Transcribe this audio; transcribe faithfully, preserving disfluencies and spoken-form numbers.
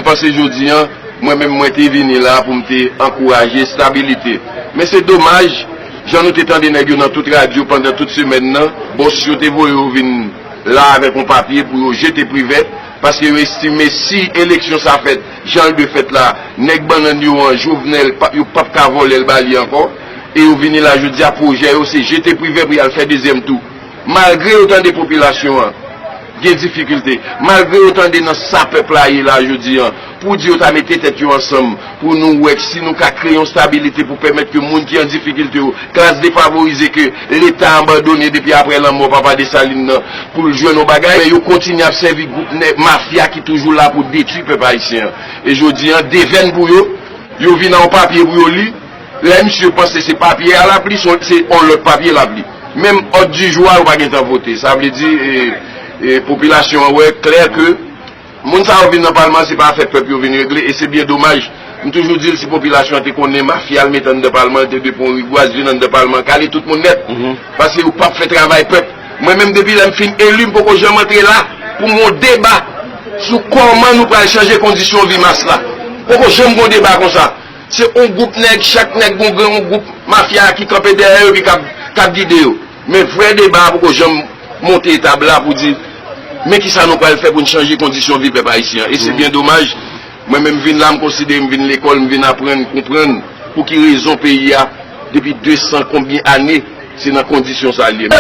panse jodi an, mwen menm mwen te vini la pou m te ankouraje estabilite. Men se domaj, jan nou te tande nèg yo nan tout radyo pandan tout semèn nan, bòs yo te voye yo vin la avèk yon papye pou yo jete Privè, paske yo estime si eleksyon sa fèt, jan l dwe fèt la, nèg bannann yo an, Jovenel, pa- yo p ap ka vòlè l ba li ankò, e yo vini la jodi a, pwojè yo se jete Privè pou y al fè dezyèm tou. Malgre yo tande popilasyon an gen difikilte, malgre yo tande nan sa pèp la ye la jodi an, pou di yo ta mete tèt yo ansanm, pou nou wè si nou ka kreye yon stabilite pou pèmèt ke moun ki an difikilte yo, klas defavorize ke Leta abandone depi apre lanmò Papa Desalin nan, pou l jwenn yon bagay, men yo kontinye ap sèvi gwoup nè- mafya ki toujou la pou detwi pèp ayisyen an. E jodi an, devèn pou yo, yo vin a yon papye pou yo li, lè misye panse se papye a l ap li, se se yon lòt papye l ap li. Menm òd di jou a, yo pa gentan vote. Sa vle di, e, e, popilasyon an wè klè ke moun sa yo vin nan palman, se pa afè pèp yo vin regle, e se byen domaj. M toujou di l, si popilasyon an te konnen mafya l mete anndan palman, l te dwe pran yon rigwaz vin anndan palman, kale tout moun nèt. Paske yo p ap fè travay pèp. Mwen menm, depi lè m fin eli, m poko janm antre la pou m yon deba sou kòman nou pral chanje kondisyon vi mas la. Poko janm gon deba konsa. Se yon gwoup nèg, chak nèg gon gran yon gwoup mafya ki kanpe dèyè yo epi k ap, k ap gide yo. Men vrè deba a poko janm monte etab la pou di, men kisa nou pral fè pou n chanje kondisyon vi pèp ayisyen an. E se byen domaj, mwen menm vin la, m konsidere m vin lekòl, m vin aprann, konprann pou ki rezon peyi a, depi de san konbyen ane, se nan kondisyon sa l ye.